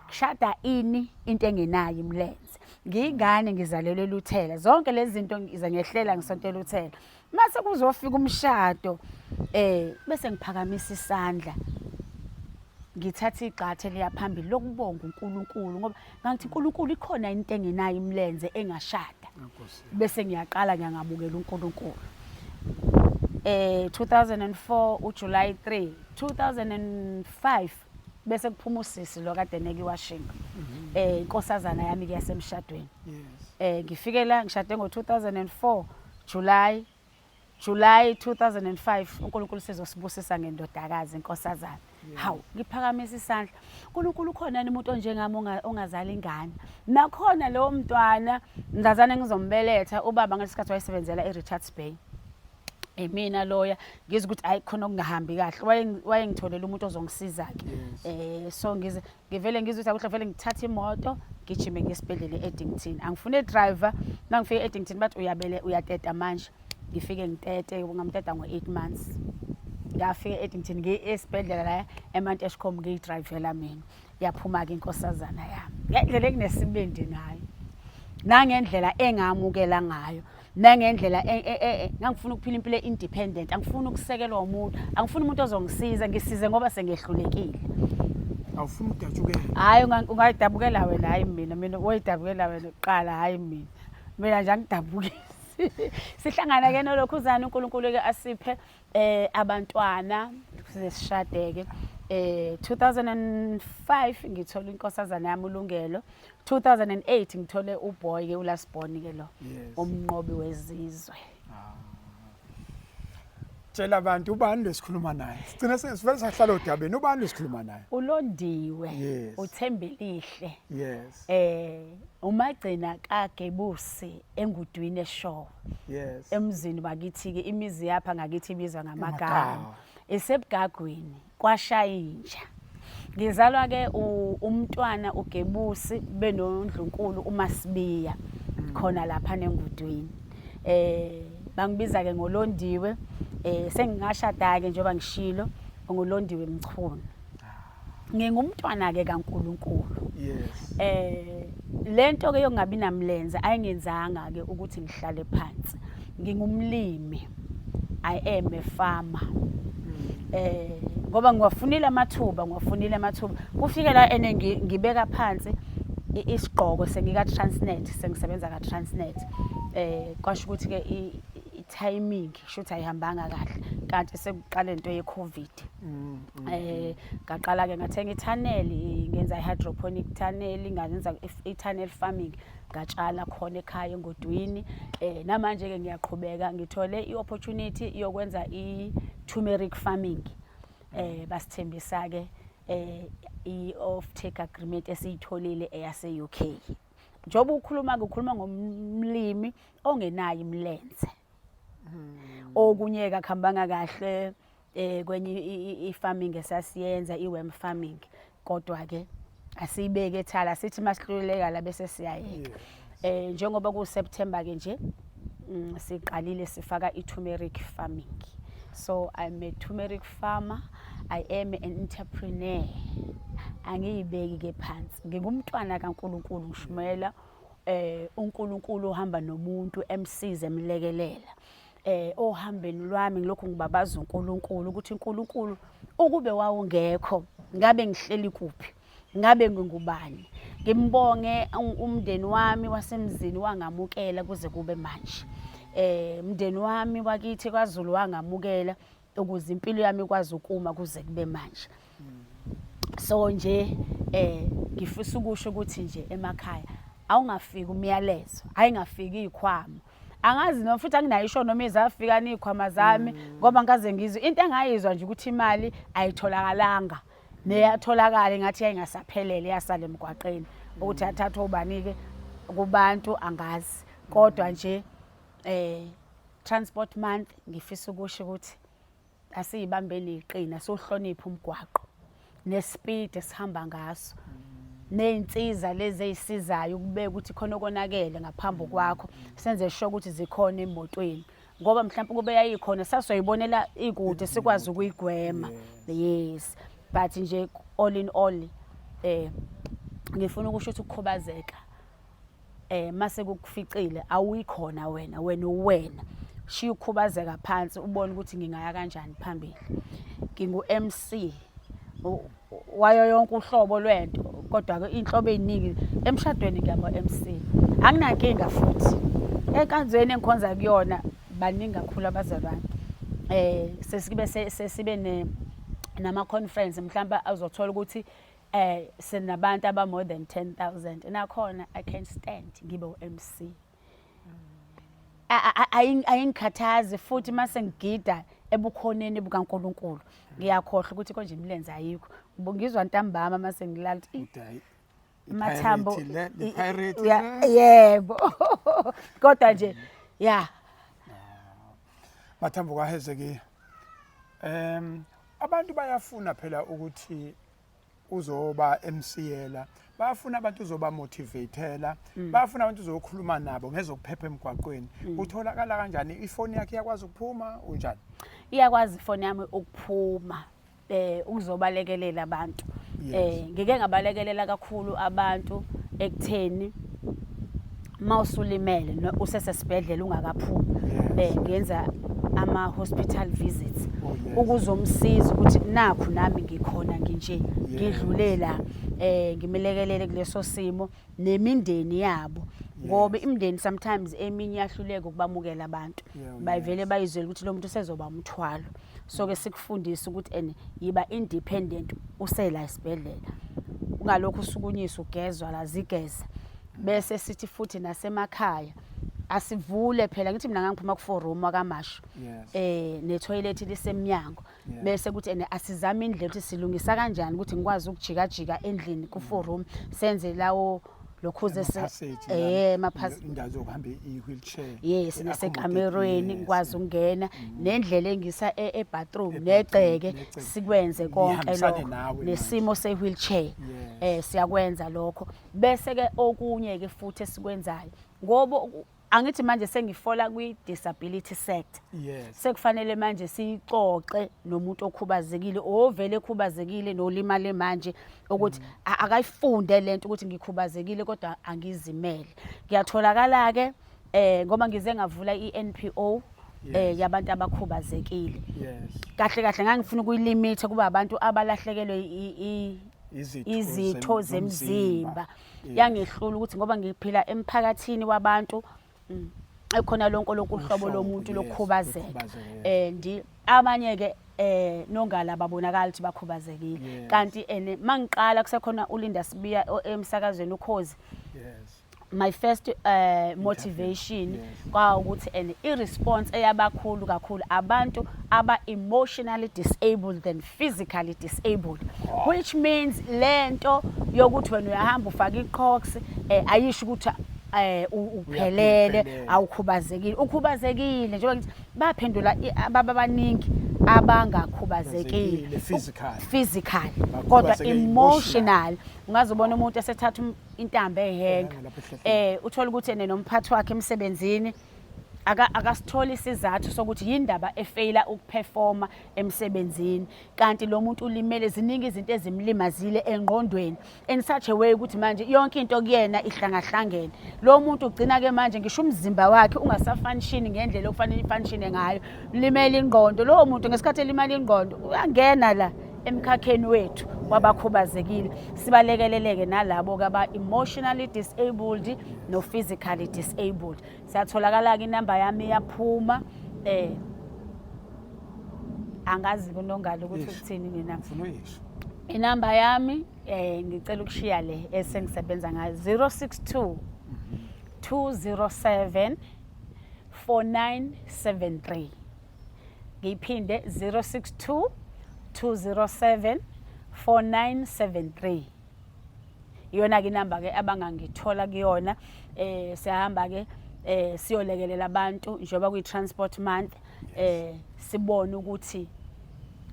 Kushada ini into engenayo imilenze? Ngiyingane ngizalelwe eLuthela. Zonke lezi zinto ngihlela ngisonto eLuthela. Mase kuzofika umshado bese ngiphakamisa isandla. Ngithatha igxathu eliya phambili lokubonga uNkulunkulu ngoba ngangithi uNkulunkulu ikhona into engenayo imilenze engashada. Bese ngiyaqala ngiyangamukela uNkulunkulu. 2004 uJuly 3 2005 bese kuphuma usisi lo kade neka iwashing. Inkosazana yami ke yasemshadweni. Ngifike la ngishade ngo 2004 July 2005 uNkulunkulu sezosibusisa ngendodakazi inkosazana. Hawu, ngiphakamisa isandla. uNkulunkulu ukhona yini umuntu onjengami ongazali ingane? Nakhona lowo mntwana mzazane ngizombeletha ubaba ngalesikhathi wayesebenzela eRichards Bay. Imina loya ngizwe ukuthi hayi khona okungahambi kahle, wayengitholela umuntu ozongisiza ke. So ngize ngivele ngizwe ukuthi akuhle vele ngithathe imoto ngijime ngesibhedlela eEddington. Angifune driver, mangifike eEddington bathi uyabele uyateta manje. Ngifike ngitete, ngamteta ngo8 months. Ngafika eEddington ngiye esibhedlela la eManteshcom ngiyidrivela mina. Yaphuma ke inkosazana yami. Ngendlela ekunesibindi ngayo. Nangendlela engamukela ngayo. Nangendlela ngangifuna ukuphila impilo independent, angifuni ukusekelwa umuntu, angifuni umuntu ozongisiza, ngisize ngoba sengehlulekile. Awufuni ukudabukela? Hayi, ungayidabukela wena, hayi mina, mina oyidabukela wena kuqala, hayi mina. Mina nje angidabukisi. Sihlangana ke nolokhuzana uNkulunkulu ke asiphe abantwana size sishadeke. 2005 ngithola inkosazana yami uLungelo. 2008 ngithole uboy ke uLastborn ke lo umnqobi wezizwe. Tshela abantu ubani lesikhuluma naye. Sigcina sivele sahlala odabeni ubani lesikhuluma naye. uLondiwe uThembelihle. Yes. Umagcina kaGebusi engudwini eshowe. Yes. Emzini bakithi ke imizi yapha ngakithi ibizwa ngamagama. Isebugagwini kwashayinja. Ngizalwa ke umntwana uGebusi benondlunkulu uMasibiya khona lapha nengudwini. Bangibiza ke ngoLondiwe, sengingashada ke njengoba ngishilo nguLondiwe Mchunu. Ngingumntwana ke kaNkuluNkulu. Yes. Lento ke yokungabi namlenze ayingenzanga ke ukuthi ngihlale phansi. Ngingumlimi. I am a farmer. Ngoba ngiwafunile amathuba, ngiwafunile amathuba. Kufike la ene ngibeka phansi isigqoko sengika Transnet, sengisebenza ka Transnet. Kwasho ukuthi ke i-timing shuthi ayihambanga kahle kanti sekuqala into ye COVID. Ngaqala ke ngathenga itunnel, ngenza i-hydroponic tunnel, ngazenza i-tunnel farming, ngatshala khona ekhaya engodwini. Namanje ke ngiyaqhubeka ngithole i-opportunity yokwenza i-turmeric farming. Basithembisa ke i-off take agreement esiyitholile eyase UK. Njengoba ukhuluma ke ukhuluma ngomlimi ongenayo imilenze. Okunye kakuhambanga kahle kwenye i-farming esasiyenza i-worm farming, kodwa ke asiyibeke ethala sithi masihluleka la bese siyayeka. Njengoba ku September ke nje siqalile sifaka i-turmeric farming. So I'm a turmeric farmer, I am an entrepreneur. Angiyibeki ke phansi. Ngingumntwana kaNkuluNkulu, ngishumayela uNkulunkulu ohamba nomuntu emsize emlekelela. Ohambeni lwami ngilokhu ngibabaza uNkulunkulu ukuthi uNkulunkulu ukube wawungekho ngabe ngihleli kuphi, ngabe ngingubani. Ngimbonge umndeni wami wasemzini wangamukela kuze kube manje. Umndeni wami wakithi kwaZulu wangamukela ukuze impilo yami ikwazi ukuma kuze kube manje. So nje ngifisa ukusho ukuthi nje emakhaya awungafiki umyalezo, ayingafiki izikhwama. Angazi noma futhi anginayo isho noma izafika nizikhwama zami ngoba ngikaze ngizwe into engayizwa nje ukuthi imali ayitholakalanga, neyatholakala ngathi yayingasaphelele yasala emgwaqeni ukuthi athathwe ubani ke kubantu angazi. Kodwa nje Transport Month ngifisa ukusho ukuthi asiyibambeni iqina, sohlonipha umgwaqo nespeed esihamba ngaso nezinsiza lezi ezisizayo ukubeka ukuthi khona okonakele ngaphambi kwakho, senze sure ukuthi zikhona emotweni ngoba mhlawumbe kube yayikhona sasoyibonela ikude sikwazi ukuyigwema. Yes, but nje all in all ngifuna ukusho ukuthi ukukhubazeka Mase kukuficile awuyikhona wena, wena uwena. Shiya ukukhubazeka phansi ubone ukuthi ngingaya kanjani phambili. Ngingu MC wayo yonke uhlobo lwento, kodwa ke inhlobo eziningi emshadweni ngiyabo MC. Anginankinga futhi. Enkanzweni engikhonza kuyona baningi kakhulu abazalwane. Sesibe sesibe ne nama conference mhlawumbe azothola ukuthi sinabantu aba more than 10,000, nakhona I can stand ngibe u-MC. Ayingikhathazi futhi mase ngigida ebukhoneni bukaNkuluNkulu ngiyakhohlwa ukuthi konje imilenze ayikho. Ngizwa ntambama mase ngilala ukuthi amathambo yebo, kodwa nje ya. Mathambo kaHezekiya, abantu bayafuna phela ukuthi uzoba MCela, bayafuna abantu uzoba motivatela, bayafuna abantu uzokhuluma nabo ngezokuphepha emgwaqweni. Utholakala kanjani? Ifoni yakhe iyakwazi ukuphuma unjani? Iyakwazi ifoni yami ukuphuma ukuzobalekelela abantu. Ngike ngabalekelela kakhulu abantu ekutheni mawusulimele usesesibhedlela ungakaphumi, ngenza ama hospital visits ukuzomsiza ukuthi nakhu nami ngikhona nginje, ngidlule la, ngimelekelele kuleso simo nemindeni yabo, ngoba imindeni sometimes eminye iyahluleka ukubamukela abantu, bayivele bayizwele ukuthi lo muntu usezoba umthwalo. So ke sikufundisa ukuthi ene yiba independent usela esibhedlela, ungalokhu usukunyiswa ugezwa la, zigeza. Bese sithi futhi nasemakhaya asivule phela, ngithi mina ngangiphuma ku four room wakaMashu, ne toilet lisemnyango, bese kuthi ene asizame indlela ukuthi silungisa kanjani ukuthi ngikwazi ukujika jika endlini ku four room, senze lawo lokhuze maphasi, indawo zokuhamba i-wheelchair. Yes, nasekamerweni ngikwazi ukungena, nendlela engisa e-bathroom negceke, sikwenze konke lokho, nesimo se-wheelchair siyakwenza lokho. Bese ke okunye ke futhi esikwenzayo, ngoba angithi manje sengifola kwi-disability sector, sekufanele manje siyixoxe nomuntu okhubazekile, ovele ekhubazekile nolimale manje, ukuthi akayifunde lento ukuthi ngikhubazekile kodwa angizimele. Ngiyatholakala ke ngoba ngize ngavula i-NPO yabantu abakhubazekile. Kahle kahle ngangifuna ukuyi-limit kuba abantu abalahlekelwe izitho zemzimba. Yangehlula ukuthi ngoba ngiphila emphakathini wabantu ekhona lonke lokuhlobo lomuntu lokukhubazeka, ndi abanye ke nongala babonakala ukuthi bakhubazekile, kanti ene mangiqala kusekhona uLinda Sibiya emsakazweni Ukhozi, my first motivation kwa ukuthi and i response eyabakhulu kakhulu abantu aba emotionally disabled than physically disabled, which means lento yokuthi wena uyahamba ufaka iqhox ayisho ukuthi uphelele, awukhubazekile, ukhubazekile. Njengoba ngithi baphendula ababa baningi abangakhubazekile physically, physically kodwa emotional ungazobona umuntu esethatha intambo ehenga, uthola ukuthi ene nomphathi wakhe emsebenzini akasitholi isizathu sokuthi yindaba efeyila ukuperforma emsebenzini, kanti lo muntu ulimele, ziningi izinto ezimlimazile engqondweni in such a way ukuthi manje yonke into kuyena ihlangahlangene. Lo muntu ugcina ke manje ngisho umzimba wakhe ungasafunction ngendlela okufanele ifunction ngayo, limele ingqondo. Lowo muntu ngesikhathi elimala ingqondo uyangena la emkhakheni wethu wabakhubazekile, sibalekeleleke nalabo aba emotionally disabled no physically disabled. Siyatholakala ke, inamba yami iyaphuma. Angazi kunongalo ukuthi ukuthini mina. Ngifuna uyisho. Inamba yami, ngicela ukushiya le esengisebenza ngayo, 062 207 4973. Ngiyiphinde, 062 207 4973. Iyona ke inamba ke abangangithola kuyona. Siyahamba ke siyolekelela abantu njengoba kuyi transport month, sibone ukuthi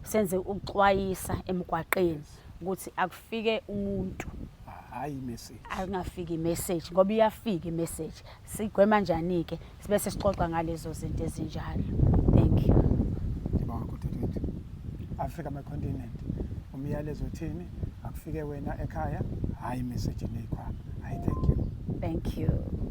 senze ukuxwayisa emgwaqeni ukuthi akufike umuntu, hayi message, akungafiki imessage, ngoba iyafika imessage. Sigwema kanjani ke? Sibe sixoxa ngalezo zinto ezinjalo. Thank you. Ngibonga kakhulu, Africa my continent. Umyalezo uthini? Akufike wena ekhaya, hayi message neyikhwama. Hayi, thank you. Thank you.